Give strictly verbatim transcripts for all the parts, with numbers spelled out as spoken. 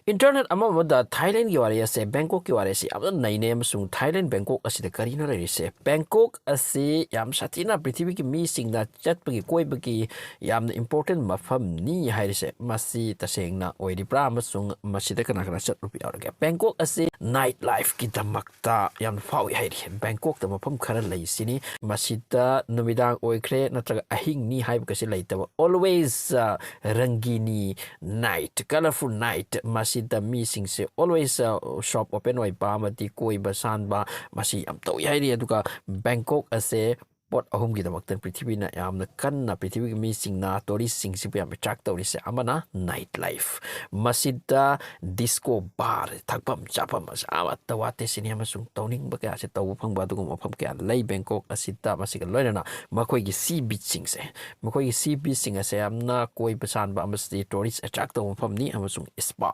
Internet ꯑꯃ ꯑꯃꯗ ꯊꯥꯏꯂꯦꯟꯒꯤ ꯋꯥꯔꯤ ꯑꯁꯦ, ꯕꯦꯡꯀꯣꯛꯀꯤ ꯋꯥꯔꯤ ꯑꯁꯤ ꯌꯥꯝꯅ ꯅꯩꯅꯩ, ꯑꯃꯁꯨꯡ ꯊꯥꯏꯂꯦꯟ ꯕꯦꯡꯀꯣꯛ ꯑꯁꯤꯗ ꯀꯔꯤꯅꯣ ꯂꯩꯔꯤꯁꯦ? ꯕꯦꯡꯀꯣꯛ ꯑꯁꯤ ꯌꯥꯝ ꯁꯥꯊꯤꯅ ꯄ꯭ꯔꯤꯊꯤꯕꯤꯒꯤ ꯃꯤꯁꯤꯡꯅ ꯆꯠꯄꯒꯤ, ꯀꯣꯏꯕꯒꯤ ꯌꯥꯝꯅ ꯏꯝꯄꯣꯔꯇꯦꯟ ꯃꯐꯝꯅꯤ ꯍꯥꯏꯔꯤꯁꯦ, ꯃꯁꯤ ꯇꯁꯦꯡꯅ ꯑꯣꯏꯔꯤꯕ꯭ꯔꯥ, ꯑꯃꯁꯨꯡ ꯃꯁꯤꯗ ꯀꯅꯥ ꯀꯅꯥ ꯆꯠꯂꯨꯕ ꯌꯥꯎꯔꯒꯦ? ꯕꯦꯡꯀꯣꯛ ꯑꯁꯤ ꯅꯥꯏꯠ ꯂꯥꯏꯐꯀꯤꯗꯃꯛꯇ ꯌꯥꯝꯅ ꯐꯥꯎꯏ ꯍꯥꯏꯔꯤ꯫ ꯕꯦꯡꯀꯣꯛꯇ ꯃꯐꯝ ꯈꯔ ꯂꯩꯁꯤꯅꯤ, ꯃꯁꯤꯗ ꯅꯨꯃꯤꯗꯥꯡ ꯑꯣꯏꯈ꯭ꯔꯦ ꯅꯠꯇ꯭ꯔꯒ ꯑꯍꯤꯡꯅꯤ ꯍꯥꯏꯕꯒꯁꯤ ꯂꯩꯇꯕ, always ꯔꯪꯒꯤꯅꯤ ꯅꯥꯏꯠ, ꯀꯂꯔꯐꯨꯜ ꯅꯥꯏꯠ꯫ ꯃꯁꯤꯗ ꯃꯤꯁꯤꯡꯁꯦ always ꯁꯣꯞ ꯑꯣꯄꯦꯟ ꯑꯣꯏꯕ ꯑꯃꯗꯤ ꯀꯣꯏꯕ ꯁꯥꯟꯕ, ꯃꯁꯤ ꯌꯥꯝ ꯇꯧꯏ ꯍꯥꯏꯔꯤ꯫ ꯑꯗꯨꯒ ꯕꯦꯡꯀꯣꯛ ꯑꯁꯦ ꯄꯣꯠ ꯑꯍꯨꯝꯒꯤꯗꯃꯛꯇ ꯄ꯭ꯔꯤꯊꯤꯕꯤꯅ ꯌꯥꯝꯅ ꯀꯟꯅ, ꯄ꯭ꯔꯤꯊꯤꯕꯤꯒꯤ ꯃꯤꯁꯤꯡꯅ, ꯇꯨꯔꯤꯁꯁꯤꯡꯁꯤꯕꯨ ꯌꯥꯝ ꯑꯦꯇ꯭ꯔꯦꯛ ꯇꯧꯔꯤꯁꯦ꯫ ꯑꯃꯅ ꯅꯥꯏꯠ ꯂꯥꯏꯐ, ꯃꯁꯤꯗ ꯗꯤꯁꯀꯣ ꯕꯥꯔ, ꯊꯛꯐꯝ ꯆꯥꯐꯝ ꯑꯁꯦ ꯑꯃꯠꯇ ꯋꯥꯠꯇꯦ ꯁꯤꯅꯤ, ꯑꯃꯁꯨꯡ ꯇꯧꯅꯤꯡꯕ ꯀꯌꯥꯁꯦ ꯇꯧꯕ ꯐꯪꯕ ꯑꯗꯨꯒꯨꯝꯕ ꯃꯐꯝ ꯀꯌꯥ ꯂꯩ ꯕꯦꯡꯀꯣꯛ ꯑꯁꯤꯗ꯫ ꯃꯁꯤꯒ ꯂꯣꯏꯅꯅ ꯃꯈꯣꯏꯒꯤ ꯁꯤ ꯕꯤꯆꯁꯤꯡꯁꯦ, ꯃꯈꯣꯏꯒꯤ ꯁꯤ ꯕꯤꯆꯁꯤꯡ ꯑꯁꯦ ꯌꯥꯝꯅ ꯀꯣꯏꯕ ꯁꯥꯟꯕ ꯑꯃꯁꯨꯡ ꯇꯨꯔꯤꯁ ꯑꯦꯇ꯭ꯔꯦꯛ ꯇꯧꯕ ꯃꯐꯝꯅꯤ, ꯑꯃꯁꯨꯡ ꯏꯁꯄꯥ,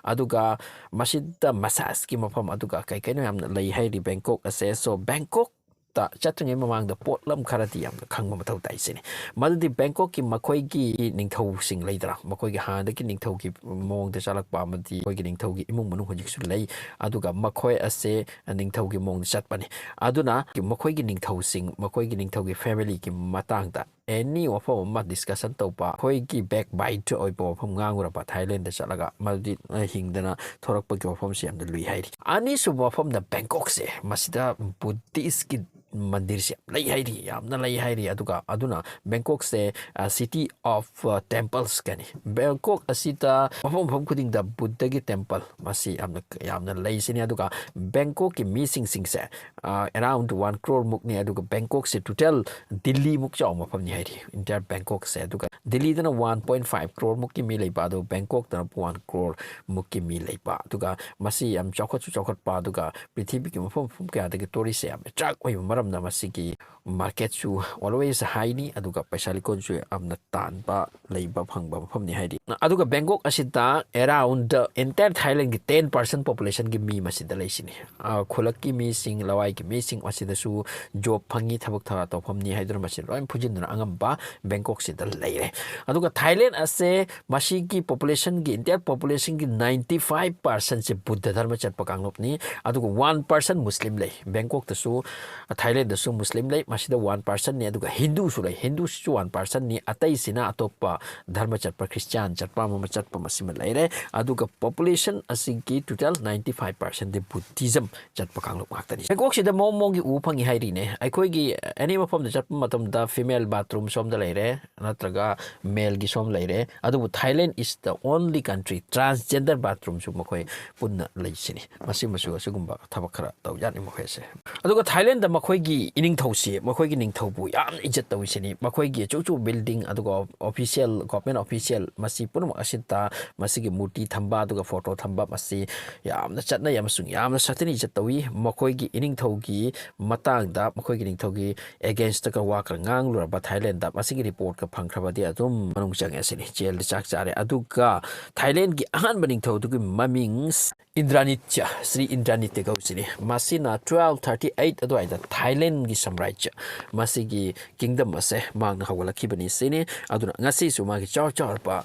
ꯑꯗꯨꯒ ꯃꯁꯤꯗ ꯃꯁꯥꯖꯀꯤ ꯃꯐꯝ, ꯑꯗꯨꯒ ꯀꯩ ꯀꯩꯅꯣ ꯌꯥꯝꯅ ꯂꯩ ꯍꯥꯏꯔꯤ ꯕꯦꯡꯀꯣꯛ ꯑꯁꯦ꯫ ꯁꯣ ꯕꯦꯡꯀꯣꯛ ꯇ ꯆꯠꯇ꯭ꯔꯤꯉꯩ ꯃꯃꯥꯡꯗ ꯄꯣꯠꯂꯝ ꯈꯔꯗꯤ ꯌꯥꯝꯅ ꯈꯪꯕ ꯃꯊꯧ ꯇꯥꯏ ꯁꯤꯅꯤ꯫ ꯃꯗꯨꯗꯤ ꯕꯦꯡꯀꯣꯛꯀꯤ ꯃꯈꯣꯏꯒꯤ ꯅꯤꯡꯊꯧꯁꯤꯡ ꯂꯩꯗꯅ, ꯃꯈꯣꯏꯒꯤ ꯍꯥꯟꯅꯗꯒꯤ ꯅꯤꯡꯊꯧꯒꯤ ꯃꯑꯣꯡꯗ ꯆꯠꯂꯛꯄ ꯑꯃꯗꯤ ꯑꯩꯈꯣꯏꯒꯤ ꯅꯤꯡꯊꯧꯒꯤ ꯏꯃꯨꯡ ꯃꯅꯨꯡ ꯍꯧꯖꯤꯛꯁꯨ ꯂꯩ, ꯑꯗꯨꯒ ꯃꯈꯣꯏ ꯑꯁꯦ ꯅꯤꯡꯊꯧꯒꯤ ꯃꯑꯣꯡꯗ ꯆꯠꯄꯅꯤ꯫ ꯑꯗꯨꯅ ꯃꯈꯣꯏꯒꯤ ꯅꯤꯡꯊꯧꯁꯤꯡ, ꯃꯈꯣꯏꯒꯤ ꯅꯤꯡꯊꯧꯒꯤ ꯐꯦꯃꯤꯂꯤꯒꯤ ꯃꯇꯥꯡꯗ ꯑꯦꯅꯤ ꯋꯥꯐꯝ ꯑꯃ ꯗꯤꯁꯀꯁꯟ ꯇꯧꯕ, ꯑꯩꯈꯣꯏꯒꯤ ꯕꯦꯛ ꯕꯥꯏꯠ ꯑꯣꯏꯕ ꯋꯥꯐꯝ ꯉꯥꯡꯉꯨꯔꯕ ꯊꯥꯏꯂꯦꯟꯗ ꯆꯠꯂꯒ, ꯃꯗꯨꯗꯤ ꯍꯤꯡꯗꯅ ꯊꯣꯔꯛꯄꯒꯤ ꯋꯥꯐꯝꯁꯤ ꯌꯥꯝꯅ ꯂꯨꯏ ꯍꯥꯏꯔꯤ꯫ ꯑꯅꯤꯁꯨꯕ ꯋꯥꯐꯝꯗ ꯕꯦꯡꯀꯣꯛꯁꯦ, ꯃꯁꯤꯗ ꯕꯨꯙꯤꯁꯀꯤ ꯃꯟꯗꯤꯔꯁꯦ ꯌꯥꯝ ꯂꯩ ꯍꯥꯏꯔꯤ, ꯌꯥꯝꯅ ꯂꯩ ꯍꯥꯏꯔꯤ꯫ ꯑꯗꯨꯒ ꯑꯗꯨꯅ ꯕꯦꯡꯀꯣꯛꯁꯦ ꯁꯤꯇꯤ ꯑꯣꯐ ꯇꯦꯝꯄꯜꯁ ꯀꯅꯤ꯫ ꯕꯦꯡꯀꯣꯛ ꯑꯁꯤꯗ ꯃꯐꯝ ꯃꯐꯝ ꯈꯨꯗꯤꯡꯗ ꯕꯨꯙꯒꯤ ꯇꯦꯝꯄꯜ ꯃꯁꯤ ꯌꯥꯝꯅ, ꯌꯥꯝꯅ ꯂꯩꯁꯤꯅꯤ꯫ ꯑꯗꯨꯒ ꯕꯦꯡꯀꯣꯛꯀꯤ ꯃꯤꯁꯤꯡꯁꯤꯡꯁꯦ ꯑꯦꯔꯥꯎꯟ ꯋꯥꯟ ꯀ꯭ꯔꯣꯔ ꯃꯨꯛꯅꯤ꯫ ꯑꯗꯨꯒ ꯕꯦꯡꯀꯣꯛꯁꯦ ꯇꯣꯇꯦꯜ ꯗꯤꯜꯂꯤꯃꯨꯛ ꯆꯥꯎꯕ ꯃꯐꯝꯅꯤ ꯍꯥꯏꯔꯤ, ꯏꯟꯇꯤꯌꯔ ꯕꯦꯡꯀꯣꯛꯁꯦ꯫ ꯑꯗꯨꯒ ꯗꯤꯜꯂꯤꯗꯅ ꯋꯥꯟ ꯄꯣꯏꯟ ꯐꯥꯏꯚ ꯀ꯭ꯔꯣꯔ ꯃꯨꯛꯀꯤ ꯃꯤ ꯂꯩꯕ, ꯑꯗꯨꯒ ꯕꯦꯡꯀꯣꯛꯇꯅ ꯋꯥꯟ ꯀ꯭ꯔꯣꯔ ꯃꯨꯛꯀꯤ ꯃꯤ ꯂꯩꯕ꯫ ꯑꯗꯨꯒ ꯃꯁꯤ ꯌꯥꯝ ꯆꯥꯎꯈꯠꯁꯨ ꯆꯥꯎꯈꯠꯄ, ꯑꯗꯨꯒ ꯄ꯭ꯔꯤꯊꯤꯕꯤꯒꯤ ꯃꯐꯝ ꯃꯐꯝ ꯀꯌꯥꯗꯒꯤ ꯇꯨꯔꯤꯁꯁꯦ ꯌꯥꯝ ꯑꯦꯇ꯭ꯔꯦꯛ ꯑꯣꯏꯕ ꯃꯔꯝ ꯃꯔꯝꯅ ꯃꯁꯤꯒꯤ marketꯁꯨ always highꯅꯤ, ꯑꯗꯨꯒ ꯄꯩꯁꯥ ꯂꯤꯀꯣꯟꯁꯨ ꯌꯥꯝꯅ ꯇꯥꯟꯕ, ꯂꯩꯕ ꯐꯪꯕ ꯃꯐꯝꯅꯤ ꯍꯥꯏꯔꯤ꯫ ꯑꯗꯨꯒ ꯕꯦꯡꯀꯣꯛ ꯑꯁꯤꯗ around entire Thailandꯒꯤ ten percent populationꯒꯤ ꯃꯤ ꯃꯁꯤꯗ ꯂꯩꯁꯤꯅꯤ꯫ ꯑ, ꯈꯨꯜꯂꯛꯀꯤ ꯃꯤꯁꯤꯡ, ꯂꯋꯥꯏꯒꯤ ꯃꯤꯁꯤꯡ ꯑꯁꯤꯗꯁꯨ job ꯐꯪꯉꯤ, ꯊꯕꯛ ꯊ-, ꯇꯧꯐꯝꯅꯤ ꯍꯥꯏꯗꯨꯅ ꯃꯁꯤ ꯂꯣꯏ ꯐꯨꯖꯤꯟꯗꯨꯅ ꯑꯉꯝꯕ ꯕꯦꯡꯀꯣꯛꯁꯤꯗ ꯂꯩꯔꯦ꯫ ꯑꯗꯨꯒ Thailand ꯑꯁꯦ ꯃꯁꯤꯒꯤ populationꯒꯤ, entire populationꯒꯤ ninety five percentꯁꯦ ꯕꯨꯗꯙ ꯙꯔꯃ ꯆꯠꯄ ꯀꯥꯡꯂꯨꯞꯅꯤ꯫ ꯑꯗꯨꯒ one percent ꯃꯨꯁꯂꯤꯝ ꯂꯩ꯫ ꯕꯦꯡꯀꯣꯛꯇꯁꯨ, Thailandꯗꯁꯨ ꯃꯨꯁꯂꯤꯝ ꯂꯩ꯫ ꯃꯁꯤꯗ one percentꯅꯤ꯫ ꯑꯗꯨꯒ ꯍꯤꯟꯗꯨꯁꯨ ꯂꯩ꯫ ꯍꯤꯟꯗꯨꯁꯤꯁꯨ one percentꯅꯤ꯫ ꯑꯇꯩꯁꯤꯅ ꯑꯇꯣꯞꯄ ꯙꯔꯃ ꯆꯠꯄ, ꯈ꯭ꯔꯤꯁꯇꯤꯌꯥꯟ ꯆꯠꯄ, ꯑꯃ ꯑꯃ ꯆꯠꯄ ꯃꯁꯤꯃ ꯂꯩꯔꯦ꯫ ꯑꯗꯨꯒ population ꯑꯁꯤꯒꯤ total ninety five percentꯗꯤ Buddhism ꯆꯠꯄ ꯀꯥꯡꯂꯨꯞ ꯉꯥꯛꯇꯅꯤ꯫ ꯕꯦꯡꯀꯣꯛꯁꯤꯗ ꯃꯑꯣꯡ ꯃꯑꯣꯡꯒꯤ ꯎ ꯐꯪꯉꯤ ꯍꯥꯏꯔꯤꯅꯦ꯫ ꯑꯩꯈꯣꯏꯒꯤ any ꯃꯐꯝꯗ ꯆꯠꯄ ꯃꯇꯝꯗ female bathroom ꯁꯣꯝꯗ ꯂꯩꯔꯦ, ꯅꯠꯇ꯭ꯔꯒ maleꯒꯤ ꯁꯣꯝ ꯂꯩꯔꯦ꯫ ꯑꯗꯨꯕꯨ Thailand is the only country transgender bathroomꯁꯨ ꯃꯈꯣꯏ ꯄꯨꯟꯅ ꯂꯩꯁꯤꯅꯤ꯫ ꯃꯁꯤꯃꯁꯨ ꯑꯁꯤꯒꯨꯝꯕ ꯊꯕꯛ ꯈꯔ ꯇꯧꯖꯥꯠꯅꯤ ꯃꯈꯣꯏꯁꯦ꯫ ꯑꯗꯨꯒ Thailandꯗ ꯃꯈꯣꯏꯒꯤ ꯏꯅꯤꯡꯊꯧꯁꯤ, ꯃꯈꯣꯏꯒꯤ ꯅꯤꯡꯊꯧꯕꯨ ꯌꯥꯝꯅ ꯏꯖꯠ ꯇꯧꯏꯁꯤꯅꯤ꯫ ꯃꯈꯣꯏꯒꯤ ꯑꯆꯧ ꯑꯆꯧꯕ building, ꯑꯗꯨꯒ official, government official, ꯃꯁꯤ ꯄꯨꯝꯅꯃꯛ ꯑꯁꯤꯗ ꯃꯁꯤꯒꯤ ꯃꯨꯔꯇꯤ ꯊꯝꯕ, ꯑꯗꯨꯒ photo ꯊꯝꯕ, ꯃꯁꯤ ꯌꯥꯝꯅ ꯆꯠꯅꯩ ꯑꯃꯁꯨꯡ ꯌꯥꯝꯅ ꯁꯥꯊꯤꯅ ꯏꯖꯠ ꯇꯧꯏ꯫ ꯃꯈꯣꯏꯒꯤ ꯏꯅꯤꯡꯊꯧꯒꯤ ꯃꯇꯥꯡꯗ, ꯃꯈꯣꯏꯒꯤ ꯅꯤꯡꯊꯧꯒꯤ againstꯀ ꯋꯥ ꯈꯔ ꯉꯥꯡꯂꯨꯔꯕ Thailandꯗ, ꯃꯁꯤꯒꯤ reportꯀ ꯐꯪꯈ꯭ꯔꯕꯗꯤ ꯑꯗꯨꯝ ꯃꯅꯨꯡ ꯆꯪꯉꯦ ꯁꯤꯅꯤ, jailꯗ ꯆꯥꯛ ꯆꯥꯔꯦ꯫ ꯑꯗꯨꯒ Thailandꯒꯤ ꯑꯍꯥꯟꯕ ꯅꯤꯡꯊꯧꯗꯨꯒꯤ ꯃꯃꯤꯡ ꯏꯟꯗ꯭ꯔꯥꯅꯤꯇ꯭ꯌ, ꯁ꯭ꯔꯤ ꯏꯟꯗ꯭ꯔꯥꯅꯤꯇ꯭ꯌ ꯀꯧꯁꯤꯅꯤ꯫ ꯃꯁꯤꯅ twelve thirty eight ꯑꯗꯨꯋꯥꯏꯗ Thailandꯒꯤ ꯁꯥꯝꯔꯥꯖ꯭ꯌ, ꯃꯁꯤꯒꯤ kingdom ꯑꯁꯦ ꯃꯍꯥꯛꯅ ꯍꯧꯒꯠꯂꯛꯈꯤꯕꯅꯤ ꯁꯤꯅꯤ꯫ ꯑꯗꯨꯅ ꯉꯁꯤꯁꯨ ꯃꯥꯒꯤ ꯆꯥꯎ ꯆꯥꯎꯔꯕ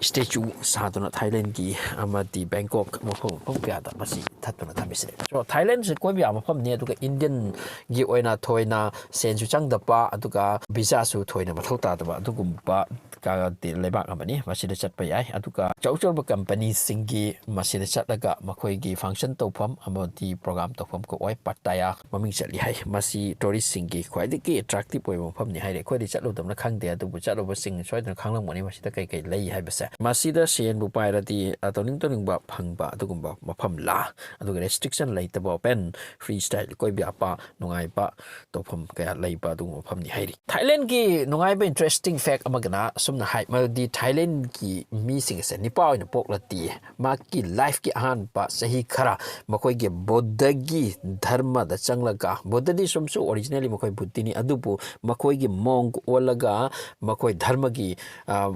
statue ꯁꯥꯗꯨꯅ Thailandꯒꯤ ꯑꯃꯗꯤ Bangkok ꯃꯐꯝ ꯃꯐꯝ ꯀꯌꯥꯗ ꯃꯁꯤ ꯊꯠꯇꯨꯅ ꯊꯝꯃꯤꯁꯤꯅꯤ꯫ So, Thailandꯁꯤ ꯀꯣꯏꯕ ꯌꯥꯕ ꯃꯐꯝꯅꯤ, ꯑꯗꯨꯒ Indianꯒꯤ ꯑꯣꯏꯅ ꯊꯣꯏꯅ ꯁꯦꯟꯁꯨ ꯆꯪꯗꯕ, ꯑꯗꯨꯒ visaꯁꯨ ꯊꯣꯏꯅ ꯃꯊꯧ ꯇꯥꯗꯕ ꯑꯗꯨꯒꯨꯝꯕ ꯀ-, ꯂꯩꯕꯥꯛ ꯑꯃꯅꯤ꯫ ꯃꯁꯤꯗ ꯆꯠꯄ ꯌꯥꯏ꯫ ꯑꯗꯨꯒ ꯑꯆꯧ ꯑꯆꯧꯕ companyꯁꯤꯡꯒꯤ ꯃꯁꯤꯗ ꯆꯠꯂꯒ ꯃꯈꯣꯏꯒꯤ function ꯇꯧꯐꯝ ꯑꯃꯗꯤ program ꯇꯧꯐꯝ ꯀ ꯑꯣꯏ Pattaya ꯃꯃꯤꯡ ꯆꯠꯂꯤ ꯍꯥꯏ꯫ ꯃꯁꯤ touristꯁꯤꯡꯒꯤ ꯈ꯭ꯋꯥꯏꯗꯒꯤ attractive ꯑꯣꯏꯕ ꯃꯐꯝꯅꯤ ꯍꯥꯏꯔꯦ꯫ ꯑꯩꯈꯣꯏꯗꯤ ꯆꯠꯂꯨꯗꯕꯅ ꯈꯪꯗꯦ, ꯑꯗꯨꯕꯨ ꯆꯠꯂꯨꯕꯁꯤꯡ ꯁꯣꯏꯗꯅ ꯈꯪꯂꯝꯒꯅꯤ ꯃꯁꯤꯗ ꯀꯩ ꯀꯩ ꯂꯩ ꯍꯥꯏꯕꯁꯦ꯫ ꯃꯁꯤꯗ ꯁꯦꯟꯕꯨ ꯄꯥꯏꯔꯗꯤ, ꯑ, ꯇꯧꯅꯤꯡ ꯇꯧꯅꯤꯡꯕ ꯐꯪꯕ ꯑꯗꯨꯒꯨꯝꯕ ꯃꯐꯝ ꯂꯥ, ꯑꯗꯨꯒ restriction ꯂꯩꯇꯕ open free style ꯀꯣꯏꯕ ꯌꯥꯕ ꯅꯨꯡꯉꯥꯏꯕ ꯇꯧꯐꯝ ꯀꯌꯥ ꯂꯩꯕ ꯑꯗꯨꯒꯨꯝꯕ ꯃꯐꯝꯅꯤ ꯍꯥꯏꯔꯤ꯫ Thailandꯒꯤ ꯅꯨꯡꯉꯥꯏꯕ interesting fact ꯑꯃꯒꯅ ꯍꯥꯏ ꯃꯗꯨꯗꯤ ꯊꯥꯏꯂꯦꯟꯒꯤ ꯃꯤꯁꯤꯡ ꯑꯁꯦ ꯅꯤꯄꯥ ꯑꯣꯏꯅ ꯄꯣꯛꯂꯗꯤ ꯃꯍꯥꯛꯀꯤ ꯂꯥꯏꯐꯀꯤ ꯑꯍꯥꯟꯕ ꯆꯍꯤ ꯈꯔ ꯃꯈꯣꯏꯒꯤ ꯕꯨꯗ꯭ꯙꯒꯤ ꯙꯔꯃꯗ ꯆꯪꯂꯒ, ꯕꯨꯗ꯭ꯙꯗꯤ ꯁꯨꯝꯁꯨ ꯑꯣꯔꯤꯖꯤꯅꯦꯜꯂꯤ ꯃꯈꯣꯏ ꯕꯨꯗ꯭ꯙꯤꯅꯤ, ꯑꯗꯨꯕꯨ ꯃꯈꯣꯏꯒꯤ ꯃꯣꯡ ꯑꯣꯜꯂꯒ ꯃꯈꯣꯏ ꯙꯔꯃꯒꯤ, ꯑ,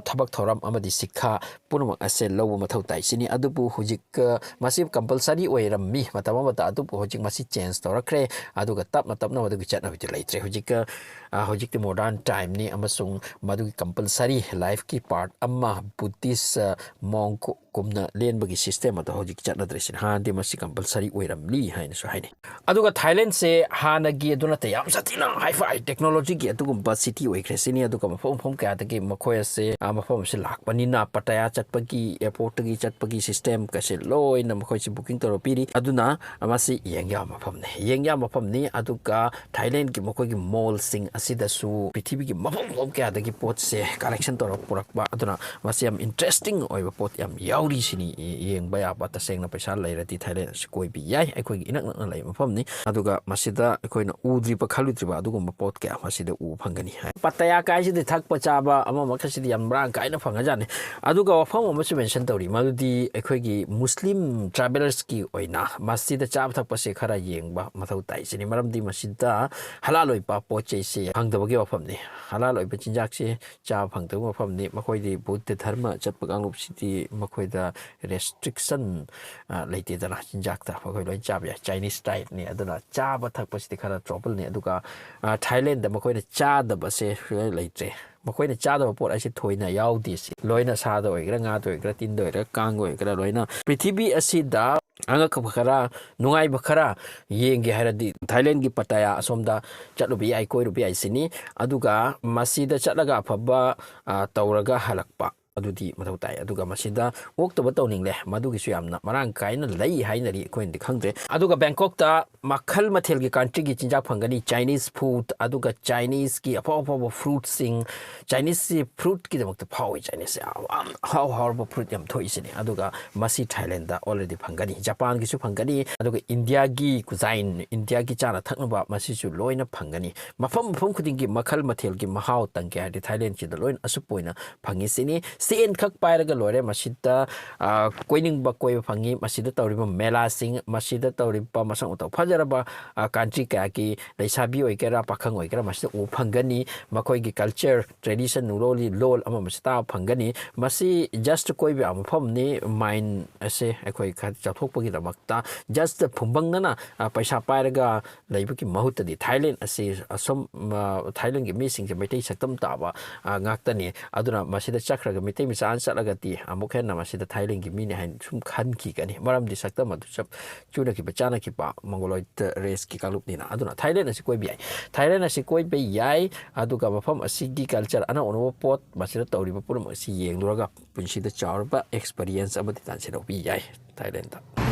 ꯊꯕꯛ ꯊꯧꯔꯝ ꯑꯃꯗꯤ ꯁꯤꯛꯈꯥ ꯄꯨꯝꯅꯃꯛ ꯑꯁꯦ ꯂꯧꯕ ꯃꯊꯧ ꯇꯥꯏ ꯁꯤꯅꯤ꯫ ꯑꯗꯨꯕꯨ ꯍꯧꯖꯤꯛ, ꯑ, ꯃꯁꯤ ꯀꯝꯄꯜꯁꯔꯤ ꯑꯣꯏꯔꯝꯃꯤ ꯃꯇꯝ ꯑꯃꯗ, ꯑꯗꯨꯕꯨ ꯍꯧꯖꯤꯛ ꯃꯁꯤ ꯆꯦꯟꯖ ꯇꯧꯔꯛꯈ꯭ꯔꯦ꯫ ꯑꯗꯨꯒ ꯇꯞꯅ ꯇꯞꯅ ꯃꯗꯨꯒꯤ ꯆꯠꯅꯕꯤꯗꯨ ꯂꯩꯇ꯭ꯔꯦ꯫ ꯍꯧꯖꯤꯛ, ꯑ, ꯍꯧꯖꯤꯛꯇꯤ ꯃꯣꯗꯔꯟ ꯇꯥꯏꯝꯅꯤ ꯑꯃꯁꯨꯡ ꯃꯗꯨꯒꯤ ꯀꯝꯄꯜꯁꯔꯤ ꯂꯥꯏꯐꯀꯤ ꯄꯥꯔꯠ ꯑꯃ ꯕꯨꯗꯤꯁ, ꯑ, ꯃꯣꯡ ꯀꯨꯝꯅ ꯂꯦꯟꯕꯒꯤ ꯁꯤꯁꯇꯦꯝ ꯑꯗꯣ ꯍꯧꯖꯤꯛ ꯆꯠꯅꯗ꯭ꯔꯦ ꯁꯤꯅꯤ꯫ ꯍꯥꯟꯅꯗꯤ ꯃꯁꯤ ꯀꯝꯄꯜꯁꯔꯤ ꯑꯣꯏꯔꯝꯂꯤ ꯍꯥꯏꯅꯁꯨ ꯍꯥꯏꯅꯩ꯫ ꯑꯗꯨꯒ ꯊꯥꯏꯂꯦꯟꯁꯦ ꯍꯥꯟꯅꯒꯤ ꯑꯗꯨ ꯅꯠꯇꯦ, ꯌꯥꯝ ꯁꯥꯊꯤꯅ ꯍꯥꯏ ꯐꯥꯏ ꯇꯦꯛꯅꯣꯂꯣꯖꯤꯒꯤ ꯑꯗꯨꯒꯨꯝꯕ ꯁꯤꯇꯤ ꯑꯣꯏꯈ꯭ꯔꯦ ꯁꯤꯅꯤ꯫ ꯑꯗꯨꯒ ꯃꯐꯝ ꯃꯐꯝ ꯀꯌꯥꯗꯒꯤ ꯃꯈꯣꯏ ꯑꯁꯦ, ꯑ, ꯃꯐꯝ ꯑꯁꯤ ꯂꯥꯛꯄꯅꯤꯅ ꯄꯇꯌꯥ ꯆꯠꯄꯒꯤ, ꯑꯦꯌꯔꯄꯣꯔꯠꯇꯒꯤ ꯆꯠꯄꯒꯤ ꯁꯤꯁꯇꯦꯝ ꯀꯁꯦ ꯂꯣꯏꯅ ꯃꯈꯣꯏꯁꯤ ꯕꯨꯀꯤꯡ ꯇꯧꯔ ꯄꯤꯔꯤ꯫ ꯑꯗꯨꯅ ꯃꯁꯤ ꯌꯦꯡ ꯌꯥꯕ ꯃꯐꯝꯅꯤ, ꯌꯦꯡ ꯌꯥꯕ ꯃꯐꯝꯅꯤ꯫ ꯑꯗꯨꯒ ꯊꯥꯏꯂꯦꯟꯒꯤ ꯃꯈꯣꯏꯒꯤ ꯃꯣꯜꯁꯤꯡ ꯑꯁꯤꯗꯁꯨ ꯄ꯭ꯔꯤꯊꯤꯕꯤꯒꯤ ꯃꯐꯝ ꯃꯐꯝ ꯀꯌꯥꯗꯒꯤ ꯄꯣꯠꯁꯦ ꯀꯂꯦꯛꯁꯟ ꯇꯧꯔꯒ ꯄꯨꯔꯛꯄ꯫ ꯑꯗꯨꯅ ꯃꯁꯤ ꯌꯥꯝ ꯏꯟꯇꯔꯦꯁꯇꯤꯡ ꯑꯣꯏꯕ ꯄꯣꯠ ꯌꯥꯝ ꯌꯥꯎꯔꯤ ꯁꯤꯅꯤ꯫ ꯌꯦꯡꯕ ꯌꯥꯕ, ꯇꯁꯦꯡꯅ ꯄꯩꯁꯥ ꯂꯩꯔꯗꯤ ꯊꯥꯏꯂꯦꯟ ꯑꯁꯤ ꯀꯣꯏꯕ ꯌꯥꯏ, ꯑꯩꯈꯣꯏꯒꯤ ꯏꯅꯛ ꯅꯛꯅ ꯂꯩꯕ ꯃꯐꯝꯅꯤ꯫ ꯑꯗꯨꯒ ꯃꯁꯤꯗ ꯑꯩꯈꯣꯏꯅ ꯎꯗ꯭ꯔꯤꯕ, ꯈꯜꯂꯨꯗ꯭ꯔꯤꯕ ꯑꯗꯨꯒꯨꯝꯕ ꯄꯣꯠ ꯀꯌꯥ ꯃꯁꯤꯗ ꯎꯕ ꯐꯪꯒꯅꯤ ꯍꯥꯏ꯫ ꯄꯇꯌꯥ ꯀꯥꯏꯁꯤꯗꯤ ꯊꯛꯄ ꯆꯥꯕ ꯑꯃ ꯑꯃꯈꯛꯁꯤꯗꯤ ꯌꯥꯝ ꯃꯔꯥꯡ ꯀꯥꯏꯅ ꯐꯪꯉꯖꯥꯠꯅꯤ꯫ ꯑꯗꯨꯒ ꯋꯥꯐꯝ ꯑꯃꯁꯨ ꯃꯦꯟꯁꯟ ꯇꯧꯔꯤ, ꯃꯗꯨꯗꯤ ꯑꯩꯈꯣꯏꯒꯤ ꯃꯨꯁꯂꯤꯝ ꯇ꯭ꯔꯥꯏꯕꯦꯂꯔꯁꯀꯤ ꯑꯣꯏꯅ ꯃꯁꯤꯗ ꯆꯥꯕ ꯊꯛꯄꯁꯦ ꯈꯔ ꯌꯦꯡꯕ ꯃꯊꯧ ꯇꯥꯏ ꯁꯤꯅꯤ꯫ ꯃꯔꯝꯗꯤ ꯃꯁꯤꯗ ꯍꯂꯥꯜ ꯑꯣꯏꯕ ꯄꯣꯠ ꯆꯩꯁꯦ ꯐꯪꯗꯕꯒꯤ ꯋꯥꯐꯝꯅꯤ꯫ ꯍꯂꯥꯜ ꯑꯣꯏꯕ ꯆꯤꯟꯖꯥꯛꯁꯦ ꯆꯥꯕ ꯐꯪꯗꯕ ꯃꯐꯝꯅꯤ꯫ ꯃꯈꯣꯏꯗꯤ ꯕꯨꯗꯙ ꯙꯔꯃ ꯆꯠꯄ ꯀꯥꯡꯂꯨꯞꯁꯤꯗꯤ ꯃꯈꯣꯏꯗ ꯔꯦꯁꯇ꯭ꯔꯤꯛꯁꯟ, ꯑ, ꯂꯩꯇꯦꯗꯅ, ꯆꯤꯟꯖꯥꯛꯇ ꯃꯈꯣꯏ ꯂꯣꯏ ꯆꯥꯕ ꯌꯥꯏ, ꯆꯥꯏꯅꯤꯁ ꯇꯥꯏꯞꯅꯤ꯫ ꯑꯗꯨꯅ ꯆꯥꯕ ꯊꯛꯄꯁꯤꯗꯤ ꯈꯔ ꯇ꯭ꯔꯣꯕꯜꯅꯤ꯫ ꯑꯗꯨꯒ, ꯑ, ꯊꯥꯏꯂꯦꯟꯗ ꯃꯈꯣꯏꯅ ꯆꯥꯗꯕꯁꯦ ꯂꯩꯇ꯭ꯔꯦ꯫ ꯃꯈꯣꯏꯅ ꯆꯥꯗꯕ ꯄꯣꯠ ꯍꯥꯏꯁꯦ ꯊꯣꯏꯅ ꯌꯥꯎꯗꯦ ꯁꯤ꯫ ꯂꯣꯏꯅ ꯁꯥꯗ ꯑꯣꯏꯒꯦꯔꯥ, ꯉꯥꯗ ꯑꯣꯏꯒꯦꯔꯥ, ꯇꯤꯟꯗ ꯑꯣꯏꯒꯦꯔꯥ, ꯀꯥꯡꯗ ꯑꯣꯏꯒꯦꯔꯥ, ꯂꯣꯏꯅ ꯄ꯭ꯔꯤꯊꯤꯕꯤ ꯑꯁꯤꯗ ꯑꯉꯛꯄ ꯈꯔ, ꯅꯨꯡꯉꯥꯏꯕ ꯈꯔ ꯌꯦꯡꯒꯦ ꯍꯥꯏꯔꯗꯤ ꯊꯥꯏꯂꯦꯟꯒꯤ ꯄꯇꯌꯥ ꯑꯁꯣꯝꯗ ꯆꯠꯂꯨꯕ ꯌꯥꯏ, ꯀꯣꯏꯔꯨꯕ ꯌꯥꯏ ꯁꯤꯅꯤ꯫ ꯑꯗꯨꯒ ꯃꯁꯤꯗ ꯆꯠꯂꯒ ꯑꯐꯕ, ꯑ, ꯇꯧꯔꯒ ꯍꯜꯂꯛꯄ꯫ ꯑꯗꯨꯗꯤ ꯃꯊꯧ ꯇꯥꯏ꯫ ꯑꯗꯨꯒ ꯃꯁꯤꯗ ꯑꯣꯛꯇꯕ ꯇꯧꯅꯤꯡꯂꯦ, ꯃꯗꯨꯒꯤꯁꯨ ꯌꯥꯝꯅ ꯃꯔꯥꯡ ꯀꯥꯏꯅ ꯂꯩ ꯍꯥꯏꯅꯔꯤ꯫ ꯑꯩꯈꯣꯏꯅꯗꯤ ꯈꯪꯗ꯭ꯔꯦ꯫ ꯑꯗꯨꯒ ꯕꯦꯡꯀꯣꯛꯇ ꯃꯈꯜ ꯃꯊꯦꯜꯒꯤ countryꯒꯤ ꯆꯤꯟꯖꯥꯛ ꯐꯪꯒꯅꯤ꯫ Chinese food, ꯑꯗꯨꯒ Chineseꯀꯤ ꯑꯐꯥꯎ ꯑꯐꯥꯎꯕ fruitꯁꯤꯡ꯫ Chineseꯁꯤ fruitꯀꯤꯗꯃꯛꯇ ꯐꯥꯎꯏ꯫ Chineseꯁꯤ ꯌꯥꯝ ꯑꯍꯥꯎ ꯑꯍꯥꯎꯔꯕ fruit ꯌꯥꯝ ꯊꯣꯛꯏꯁꯤꯅꯤ꯫ ꯑꯗꯨꯒ ꯃꯁꯤ Thailandꯗ already ꯐꯪꯒꯅꯤ꯫ Japanꯒꯤꯁꯨ ꯐꯪꯒꯅꯤ꯫ ꯑꯗꯨꯒ Indiaꯒꯤ cuisine, Indiaꯒꯤ ꯆꯥꯅ ꯊꯛꯅꯕ, ꯃꯁꯤꯁꯨ ꯂꯣꯏꯅ ꯐꯪꯒꯅꯤ꯫ ꯃꯐꯝ ꯃꯐꯝ ꯈꯨꯗꯤꯡꯒꯤ ꯃꯈꯜ ꯃꯊꯦꯜꯒꯤ ꯃꯍꯥꯎ ꯇꯪꯒꯦ ꯍꯥꯏꯔꯗꯤ Thailandꯁꯤꯗ ꯂꯣꯏꯅ ꯑꯁꯨꯞꯄ ꯑꯣꯏꯅ ꯐꯪꯉꯤꯁꯤꯅꯤ꯫ ꯁꯦꯟ ꯈꯛ ꯄꯥꯏꯔꯒ ꯂꯣꯏꯔꯦ꯫ ꯃꯁꯤꯗ, ꯑ, ꯀꯣꯏꯅꯤꯡꯕ ꯀꯣꯏꯕ ꯐꯪꯉꯤ꯫ ꯃꯁꯤꯗ ꯇꯧꯔꯤꯕ ꯃꯦꯂꯥꯁꯤꯡ, ꯃꯁꯤꯗ ꯇꯧꯔꯤꯕ ꯃꯁꯛ ꯃꯇꯧ ꯐꯖꯔꯕ, ꯑ, country ꯀꯌꯥꯒꯤ ꯂꯩꯁꯥꯕꯤ ꯑꯣꯏꯒꯦꯔꯥ, ꯄꯥꯈꯪ ꯑꯣꯏꯒꯦꯔꯥ, ꯃꯁꯤꯗ ꯎꯕ ꯐꯪꯒꯅꯤ꯫ ꯃꯈꯣꯏꯒꯤ culture, tradition, ꯅꯨꯡꯂꯣꯜ, ꯂꯣꯜ ꯑꯃ ꯃꯁꯤ ꯇꯥꯕ ꯐꯪꯒꯅꯤ꯫ ꯃꯁꯤ just ꯀꯣꯏꯕ ꯌꯥꯕ ꯃꯐꯝꯅꯤ꯫ Mind ꯑꯁꯦ ꯑꯩꯈꯣꯏ ꯈꯔ ꯆꯥꯎꯊꯣꯛꯄꯒꯤꯗꯃꯛꯇ just ꯐꯨꯝꯕꯪꯅꯅ, ꯑ, ꯄꯩꯁꯥ ꯄꯥꯏꯔꯒ ꯂꯩꯕꯒꯤ ꯃꯍꯨꯠꯇꯗꯤ Thailand ꯑꯁꯤ ꯑꯁꯣꯝ, ꯑ, Thailandꯒꯤ ꯃꯤꯁꯤꯡꯁꯦ ꯃꯩꯇꯩ ꯁꯛꯇꯝ ꯇꯥꯕ, ꯑ, ꯉꯥꯛꯇꯅꯤ꯫ ꯑꯗꯨꯅ ꯃꯁꯤꯗ ꯆꯠꯈ꯭ꯔꯒ, ꯃꯩꯇꯩ ꯃꯆꯥꯅ ꯆꯠꯂꯒꯗꯤ ꯑꯃꯨꯛ ꯍꯦꯟꯅ ꯃꯁꯤꯗ Thailandꯒꯤ ꯃꯤꯅꯤ ꯍꯥꯏꯅ ꯁꯨꯝ ꯈꯟꯈꯤꯒꯅꯤ꯫ ꯃꯔꯝꯗꯤ ꯁꯛꯇꯝ ꯑꯗꯨ ꯆꯞ ꯆꯨꯅꯈꯤꯕ, ꯆꯥꯅꯈꯤꯕ Mongoloid raceꯀꯤ ꯀꯥꯡꯂꯨꯞꯅꯤꯅ꯫ ꯑꯗꯨꯅ Thailand ꯑꯁꯤ ꯀꯣꯏꯕ ꯌꯥꯏ꯫ Thailand ꯑꯁꯤ ꯀꯣꯏꯕ ꯌꯥꯏ꯫ ꯑꯗꯨꯒ ꯃꯐꯝ ꯑꯁꯤꯒꯤ culture, ꯑꯅꯧ ꯑꯅꯧꯕ ꯄꯣꯠ, ꯃꯁꯤꯗ ꯇꯧꯔꯤꯕ ꯄꯨꯝꯅꯃꯛ ꯑꯁꯤ ꯌꯦꯡꯂꯨꯔꯒ ꯄꯨꯟꯁꯤꯗ ꯆꯥꯎꯔꯕ experience ꯑꯃꯗꯤ ꯇꯥꯟꯁꯤꯟꯍꯧꯕ ꯌꯥꯏ Thailandꯗ꯫